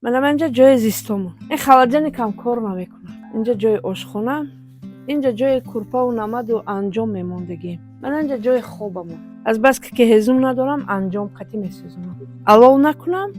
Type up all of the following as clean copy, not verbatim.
Манам инҷа ҷои зистомон. Ин холодильникам кор намекунад. Инҷа ҷои ошхона, инҷа ҷои курпаву намаду анҷом мемондагӣ. Ман инҷа ҷои хобамон. Азбаски ки ҳезум надорам, анҷом қатӣ месӯзонам. Алов накунам,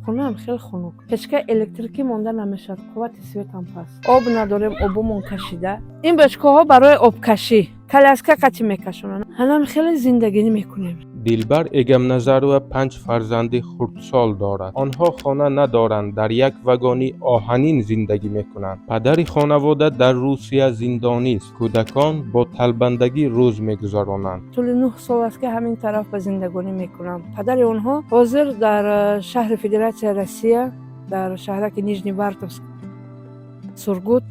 хонаам хеле хунук. Печкаи электрикӣ монда намешавад, қуввати светам паст. Об надорем, обумон кашида. Ин бочкаҳо барои обкашӣ, коляска қатӣ мекашонанд. Ҳанам хеле зиндагинӣ мекунем. Дилбар Эгамназарова панҷ фарзанди хурдсол дорад. Онҳо хона надоранд, дар як вагони оҳанин зиндагӣ мекунанд. Падари хонавода дар Русия зиндонист. Кӯдакон бо талбандагӣ рӯз мегузаронанд. Тӯли 9 сол аст, ки ҳамин тараф ба зиндагонӣ мекунам. Падари онҳо ҳозир дар шаҳри Федератсияи Россия, дар шаҳраки Нижневартовск, Сургут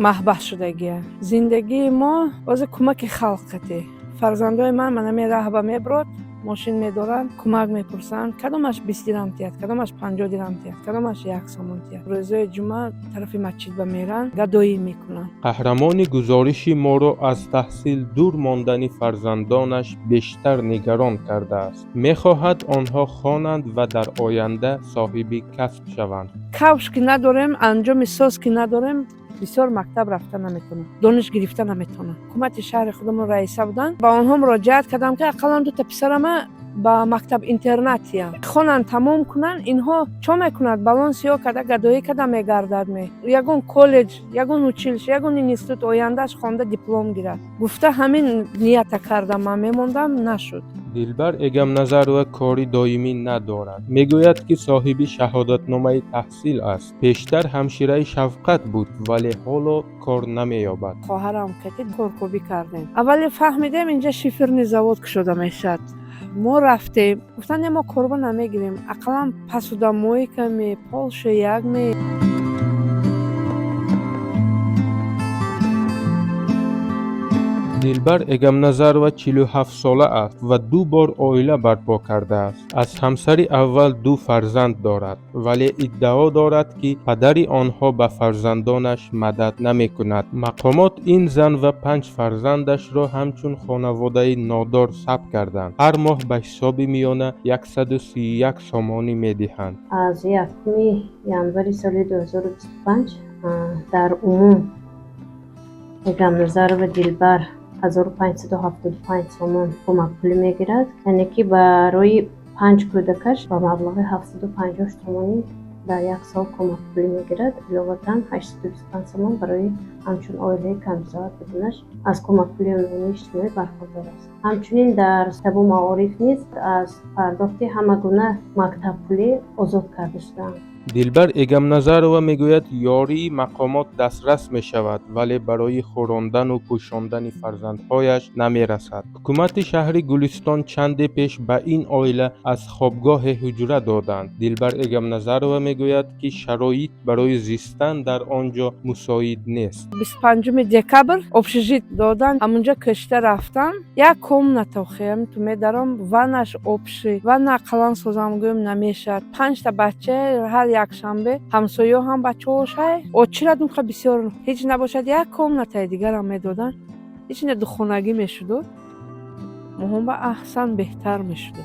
маҳбас шудагия. Зиндагии мо ҳозир кӯмаки халқ қатӣ. Фарзандои ман манами раҳба меброд, мошин медоранд, кӯмак мепурсанд. Кадомаш 20 дирам тиҳад, кадомаш 50 дирам тиҳад, кадомаш 1 сомон тиҳад. Рӯзои ҷумъа тарафи масҷид ба меранд, гадоӣ мекунанд. Қаҳрамони гузориши моро аз таҳсил дур мондани фарзандонаш бештар нигарон кардааст. Мехоҳад онҳо хонанд ва дар оянда соҳиби касб шаванд. Кавш ки надорем, анҷоми соз ки надорем, бисёр мактаб рафта наметавонам, дониш гирифта наметавонам. Ҳукумати шаҳри худамон раиса буданд, ба онҳо муроҷиат кардам, ки ақаллан дута писарама ба мактаб интернатиям хонанд, тамом кунанд. Инҳо чо мекунад? Балон сиёҳ карда, гадоӣ карда мегардад. Ме ягон коллеҷ, ягон училище, ягон институт ояндааш хонда, диплом гирад гуфта, ҳамин нията кардам, ман мемондам, нашуд. Дилбар Эгамназарова кори доимӣ надорад. Мегӯяд, ки соҳиби шаҳодатномаи таҳсил аст. Пештар ҳамшираи шафқат буд, вале ҳоло кор намеёбад. Хоҳарам кати коркобӣ кардем. Аввале фаҳмидем, инҷа шиферный завод кушода мешавад. Мо рафтем, гуфтанд, мо корба намегирем, ақаллан посудомойка ме, полшояк ме. Дилбар Эгамназарова 47-сола аст ва ду бор оила барпо кардааст. Аз ҳамсари аввал ду фарзанд дорад, вале иддао дорад, ки падари онҳо ба фарзандонаш мадад намекунад. Мақомот ин зан ва панҷ фарзандашро ҳамчун хонаводаи нодор сабт карданд. Ҳар моҳ ба ҳисоби миёна 131 сомонӣ медиҳанд. Аз 1 январи соли 2025 дар умум Эгамназарова Дилбар 1575 сомон кӯмакпулӣ мегирад, яъне ки барои панҷ кӯдакаш ба маблағи 750 сомонӣ дар як сол кӯмакпулӣ мегирад. Иловатан, 825 сомон барои ҳамчун оилаи камбизоат буданаш аз кӯмакпули умумии иҷтимоӣ бархурдор аст. Ҳамчунин, дар мактабу маориф низ аз пардохти ҳама гуна мактабпулӣ озод карда шудаанд. Дилбар Эгамназарова мегӯяд, ёрии мақомот дастрас мешавад, вале барои хӯрондану пӯшондани фарзандҳояш намерасад. Ҳукумати шаҳри Гулистон чанде пеш ба ин оила аз хобгоҳе ҳуҷра доданд. Дилбар Эгамназарова мегӯяд, ки шароит барои зистан дар он ҷо мусоид нест. 25 декабр общежит доданд, ҳамунҷо кашида рафтам. Як комната хем ту медарам, ваннаш общий, ванна ақаллан созам гӯем, намешавад. Панҷта бача, ҳар якшанбе ҳамсояҳо ҳам бачаҳошай очира думха бисёр. Ҳеҷ набошад, як комнатаи дигарам медоданд, ҳеҷ не, духонагӣ мешуду, моҳонба аҳсан, беҳтар мешуду.